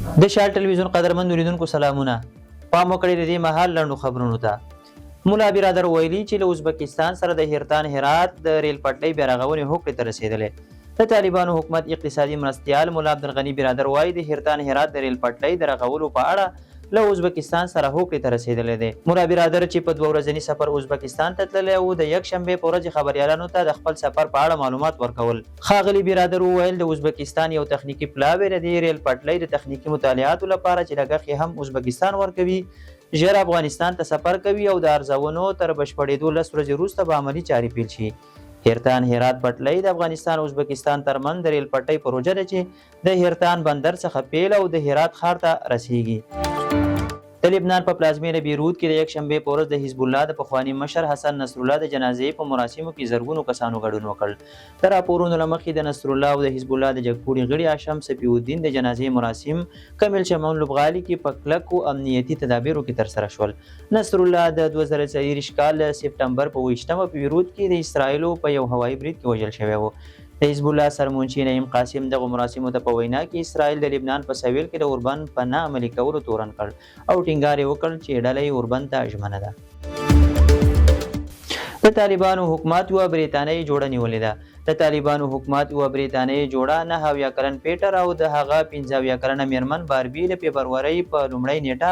د شال ټلویزیون قدرمن لیدونکو سلامونه. پام وکړئ د دې مهال لنډو خبرونو ته. ملا برادر ویلي چې له ازبکستان سره د هرتان هرات د ریل پټلۍ بیارغونې هوکړې ته رسېدلی. د طالبانو حکومت اقتصادي مرستیال ملا عبدالغني برادر وايي، د هرتان هرات د ریل پټلۍ د رغولو په اړه له ازبکستان سره هوکړې ته رسېدلی دی. ملا برادر چې په 2 ورځني سفر ازبکستان ته تللی و، د یکشنبې په ورځ خبریالانو ته د خپل سفر په اړه معلومات ورکول. ښاغلي برادر وویل، د ازبکستان یو تخنیکي پلاوی د دې ریل پټلۍ د تخنیکي مطالعاتو لپاره چې لګښت یې هم ازبکستان ورکوي، ژر افغانستان ته سفر کوي او د ارزونو تر بشپړېدو 10 ورځې وروسته به عملي چارې پیل شي. هرتان هرات پټلۍ د افغانستان او ازبکستان ترمنځ د ریل پټلۍ پروژه ده چې د هرتان بندر څخه پیل او د هرات ښار ته رسیږي. د لبنان په پلازمېنه بیروت کې د یکشنبې په ورځ د حزب الله د پخواني مشر حسن نصرالله د جنازې په مراسمو کې زرګونو کسانو ګډون وکړ. د راپورونو له مخې د نصرالله او د حزب الله د جګپوړي غړي هاشم صفي الدین د جنازې مراسم کمیل شمعون لوبغالي کې په کلکو امنیتي تدابیرو کې ترسره شول. نصرالله د 2024 کال د سپټمبر په 21مه په بیروت کې د اسراییلو په یو هوایي برید کې وژل شوی و. د حزب الله سرمنشي نعیم قاسم دغو مراسمو ته په وینا کې اسراییل د لبنان په سویل کې د اوربند په نه عملي کولو تورن کړ او ټینګار یې وکړ چې ډله یې اوربند ته ژمنه ده. د طالبانو حکومت یوه بریتانیایي جوړه نیولې ده. د طالبانو حکومت یوه بریتانیایي جوړه 79 کلن پیټر او د هغه 75 کلنه میرمن باربي د فبرورۍ په لومړۍ نیټه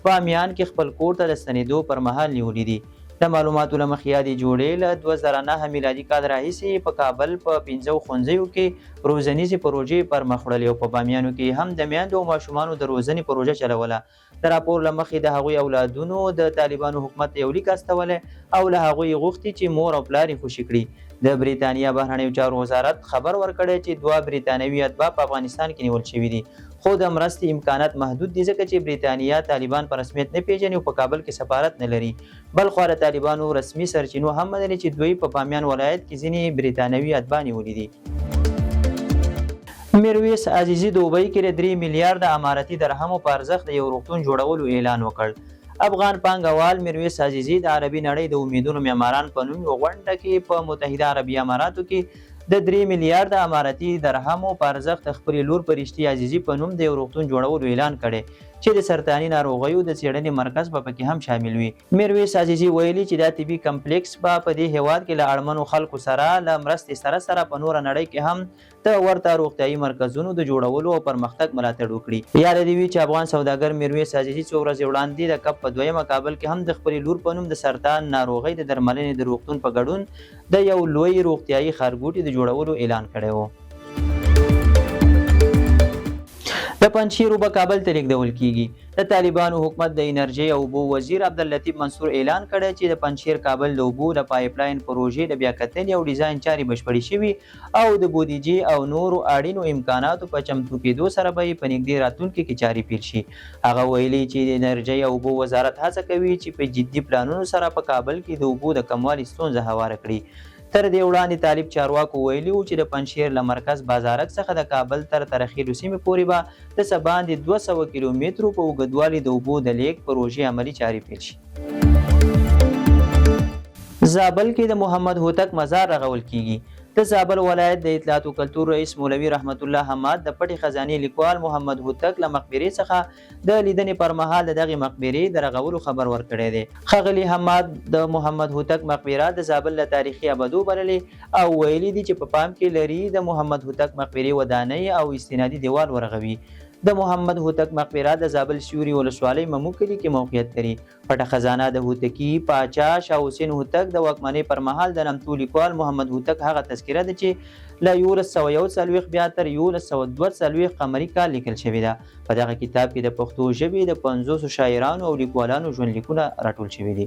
بامیان کې خپل کور ته د ستنېدو پر مهال نیولي دي. د معلوماتو له مخې یادې جوړې له 2009 میلادي کال راهیسې په کابل په 5 ښوونځیو کې روزنیزې پروژې پر مخ وړلې او په بامیانو کې هم د میندو او ماشومانو د روزنې پروژه چلوله. د راپور له مخې د هغوی اولادونو د طالبانو حکومت ته یو لیک استولی او له هغوی یې غوښتي چې مور او پلار یې خوشي کړي. د بریتانیا بهرنیو چارو وزارت خبر ورکړی چې 2 بریتانوي اتباع په افغانستان کې نیول شوي دي، خو د مرستې امکانات محدود دي ځکه چې بریتانیا طالبان په رسمیت نه پیژني او په کابل کې سفارت نه لري. بلخوا د طالبانو رسمي سرچینو هم منلې چې دوی په بامیان ولایت کې ځینې بریتانوي اتباع نیولي دي. میرویس عزیزي دوبۍ کې د 3 میلیارده امارتي درهمو په ارزښت د یو روغتون جوړولو اعلان وکړ. افغان پانګوال میرویس عزیزي د عربي نړۍ د امیدونو معماران په نوم یوه غونډه کې په متحده عربي اماراتو کې د 3 میلیارده امارتي درهمو په ارزښت د خپلې لور پرشتي عزیزي په نوم د یو روغتون جوړولو اعلان کړی چې د سرطاني ناروغیو د څېړنې مرکز به پکې هم شامل وي. میرویس عزیزي ویلي چې دا طبي کمپلیکس به په دې هېواد کې له اړمنو خلکو سره له مرستې سره سره په نوره نړۍ کې هم د ورته روغتیايي مرکزونو د جوړولو او پرمختګ ملاتړ وکړي. یاده دې وي چې افغان سوداګر میرویس عزیزي څو ورځې وړاندې د کب په 2مه کابل کې هم د خپلې لور په نوم د سرطان ناروغۍ د درملنې د روغتون په ګډون د یو لوی روغتیايي ښارګوټي د جوړولو اعلان کړی و. د پنجشیر اوبه کابل ته لیږدول کیږي. د طالبانو حکومت د انرژۍ او اوبو وزیر عبداللطیف منصور اعلان کړی چې د پنجشیر کابل د اوبو د پایپ لاین پروژې د بیاکتنې او ډیزاین چارې بشپړې شوي او د بودیجې او نورو اړینو امکاناتو په چمتو کېدو سره به یې په نږدې راتلونکي کې چارې پیل شي. هغه ویلي چې د انرژۍ او اوبو وزارت هڅه کوي چې په جدي پلانونو سره په کابل کې د اوبو د کموالي ستونزه هواره کړي. تر دې وړاندې طالب چارواکو ویلي وو چې د پنجشېر له مرکز بازارک څخه د کابل تر ترخیلو سیمې پورې به د څه باندې 200 کیلومترو په اوږدوالي د اوبو د لېږد پروژې عملي چارې پیل شي. زابل کې د محمد هوتک مزار رغول کیږي. د زابل ولایت د اطلاعات او کلتور رئیس مولوي رحمت الله حماد د پټې خزانې لیکوال محمد هوتک له مقبرې څخه د لیدنې پر مهال د دغې مقبرې د رغولو خبر ورکړی دی. ښاغلي حماد د محمد هوتک مقبره د زابل له تاریخي ابدو بللې او ویلي دي چې په پام کې لري د محمد هوتک مقبرې ودانۍ او استنادي دیوال ورغوي. د محمد هوتک مقبره د زابل سیوري ولسوالۍ ممو کلي کې موقعیت لري. پټه خزانه د هوتکي پاچا شاه حسین هوتک د واکمنۍ پر مهال د نامتو لیکوال محمد هوتک هغه تذکره ده چې له 1141 بیا تر 1142 قمري کال لیکل شوې ده. په دغه کتاب کې د پښتو ژبې د 50 شاعرانو او لیکوالانو ژوندلیکونه راټول شوي دي.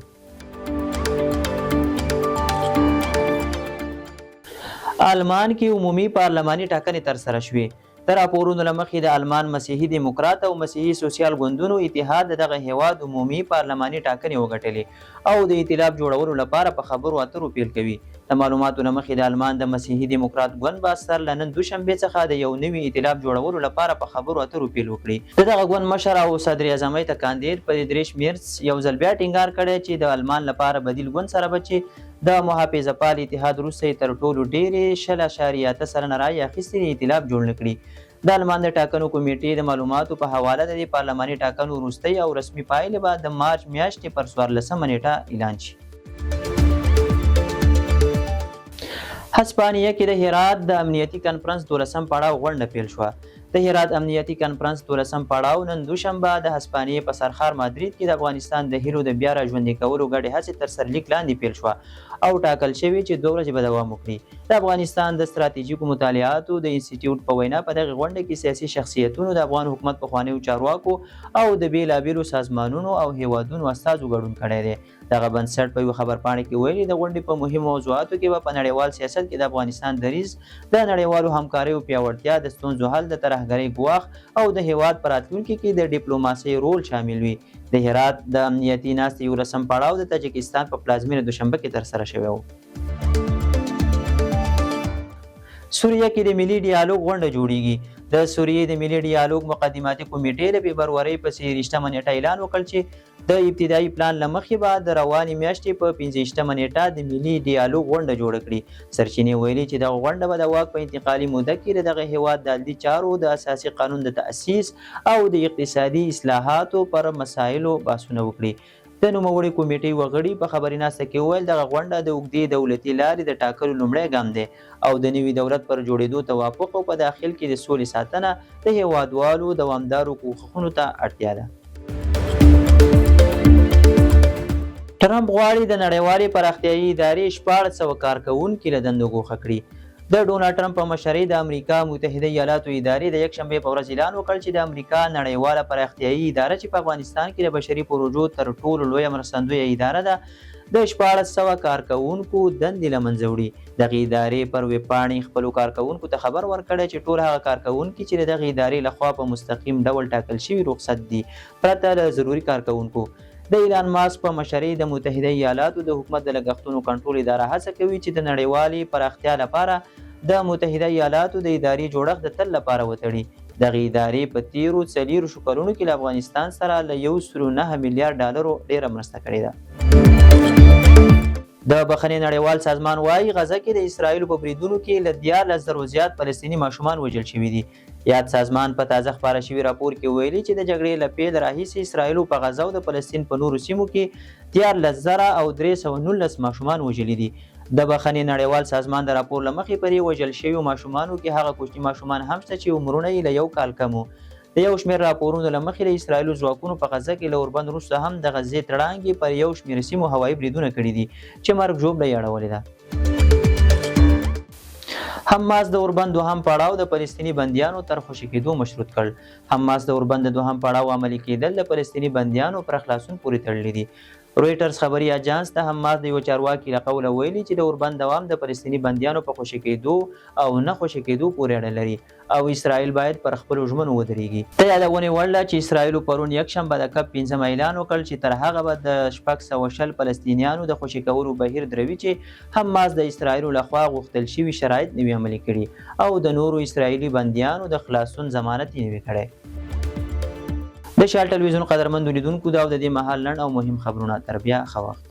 آلمان کې عمومي پارلماني ټاکنې ترسره شوې. د راپورونو له مخې د آلمان مسیحي دیموکرات او مسیحي سوسیال ګوندونو اتحاد د دغه هیواد عمومي پارلماني ټاکنې وګټلې او د ائتلاف جوړولو لپاره په خبرو اترو پیل کوي. د معلوماتو له مخې د آلمان د مسیحي دیموکرات ګوند به سر له نن دوشنبې څخه د یو نوي ائتلاف جوړولو لپاره په خبرو اترو پیل وکړي. د دغه ګوند مشر او صدراعظمۍ ته کاندید فریدریش میرڅ یو ځل بیا ټینګار کړی چې د آلمان لپاره بدیل ګوند سره به چې د محافظه پال اتحاد وروسته یې تر ټولو ډېرې 20.8% رایې اخیستې دي، ائتلاف جوړ نه کړي. د آلمان د ټاکنو کمیټې د معلوماتو په حواله د دې پارلماني ټاکنو وروستۍ او رسمي پایلې به د مارچ میاشتې پر 14مه نیټه اعلان شي. هسپانیه کې د هرات د امنیتي کنفرانس دولسم پړاو غونډه پیل شوه. د هرات امنیتي کنفرانس دولسم پړاو نن دوشنبه د هسپانیې په سرښار مادرید کې د افغانستان د هیلو د بیا را ژوندي کولو ګډې هڅې تر سرلیک لاندې پیل شوه او ټاکل شوې چې 2 ورځې به دوام وکړي. د افغانستان د ستراتیژیکو مطالعاتو د انسټیټیوټ په وینا په دغې غونډه کې سیاسي شخصیتونو، د افغان حکومت پخوانیو چارواکو او د بېلابېلو سازمانونو او هېوادونو استازو ګډون کړی دی. دغه بنسټ په یوه خبرپاڼه کې ویلي، د غونډې په مهمو موضوعاتو کې به په نړیوال سیاست کې د افغانستان دریځ، د نړیوالو همکاریو پیاوړتیا، د ستونزو حل، د ترهګرۍ ګواښ او د هېواد په راتلونکي کې د ډیپلوماسۍ رول شامل وي. د هرات د امنیتي ناستې یولسم پړاو د تاجکستان په پلازمینه دوشنبه کې ترسره شوی و. سوریه کې د ملي ډیالوګ غونډه جوړیږي. د سوریې د ملي ډیالوګ مقدماتي کمیټې د فبرورۍ په 23مه نیټه اعلان وکړ چې د ابتدایي پلان له مخې به د روانې میاشتې په 25مه نیټه د ملي ډیالوګ غونډه جوړه کړي. سرچینې ویلي چې دغه غونډه به د واک په انتقالي موده کې د دغه هیواد د عدلي چارو، د اساسي قانون د تأسیس او د اقتصادي اصلاحاتو پر مسایلو بحثونه وکړي. د نوموړې کمیټې وغړي په خبري ناسته کې وویل، دغه غونډه د اوږدې دولتي لارې د ټاکلو لومړی ګام دی او د نوي دولت پر جوړېدو توافق او په داخل کې د سولې ساتنه د هېوادوالو دوامدارو کوښښونو ته اړتیا ده. ټرمپ غواړي د نړیوالې پراختیايي ادارې 1600 کارکوونکي له دندو ګوښه کړي. د ډونالډ ټرمپ په مشرۍ د امریکا متحده ایالاتو ادارې د یکشنبې په ورځ اعلان وکړ چې د امریکا نړیواله پراختیايي اداره چې په افغانستان کې د بشري پروژو تر ټولو لویه مرستندویه اداره ده، د 1600 کارکوونکو دندې له منځه وړي. دغې ادارې پر ویبپاڼې خپلو کارکوونکو ته خبر ورکړی چې ټول هغه کارکوونکي چې د دغې ادارې له خوا په مستقیم ډول ټاکل شوي رخصت دي، پرته له ضروري کارکوونکو. د ایلان ماسک په مشرۍ د متحده ایالاتو د حکومت د لګښتونو کنټرول اداره هڅه کوي چې د نړیوالې پراختیا لپاره د متحده ایالاتو د ادارې جوړښت د تل لپاره وتړي. دغې ادارې په تېرو 40 کلونو کې له افغانستان سره له 1.09 میلیارډ ډالرو ډېره مرسته کړې ده. د بخښنې نړیوال سازمان وايي، غزه کې د اسراییل په بریدونو کې له 13 زرو زیات فلسطیني ماشومان وژل شوي دي. یاد سازمان په تازه خپاره شوي راپور کې ویلي چې د جګړې له پیل راهیسې اسراییلو په غزه او د فلسطین په نورو سیمو کې 13,319 ماشومان وژلي دي. د بخښنې نړیوال سازمان د راپور له مخې په دې وژل شویو ماشومانو کې هغه کوچني ماشومان هم شته چې عمرونه یې له یو کال کم وو. د یو شمېر راپورونو له مخې د اسراییلو ځواکونو په غزه کې له اوربند وروسته هم د غزې تړانګې پر یو شمېر سیمو هوایي بریدونه کړي دي چې مرګ ژوبله یې اړولې ده. حماس د اوربند دوهم پړاو د فلسطیني بندیانو تر خوشې کېدو مشروط کړ. حماس د اوربند د دوهم پړاو عملي کېدل د فلسطیني بندیانو پر خلاصون پورې تړلي دي. رویټرز خبري اژانس د حماس د یوه چارواکي له قوله ویلي چې د اوربند دوام د فلسطیني بندیانو په خوشې کېدو او نه خوشې کېدو پورې اړه لري او اسراییل باید پر خپلو ژمنو ودرېږي. د یادونې وړ ده چې اسراییلو پرون یکشنبه د کب پنځمه اعلان وکړ چې تر هغه به د 620 فلسطینیانو د خوشې کولو بهیر دروي چې حماس د اسراییلو له خوا غوښتل شوي شرایط نه وي عملي کړي او د نورو اسراییلي بندیانو د خلاصون ضمانت یې نه وي کړی. د شال ټلویزیون قدرمندو لیدونکو دا او د دې مهال لنډ او مهم خبرونه. تر بیا ښه وخت.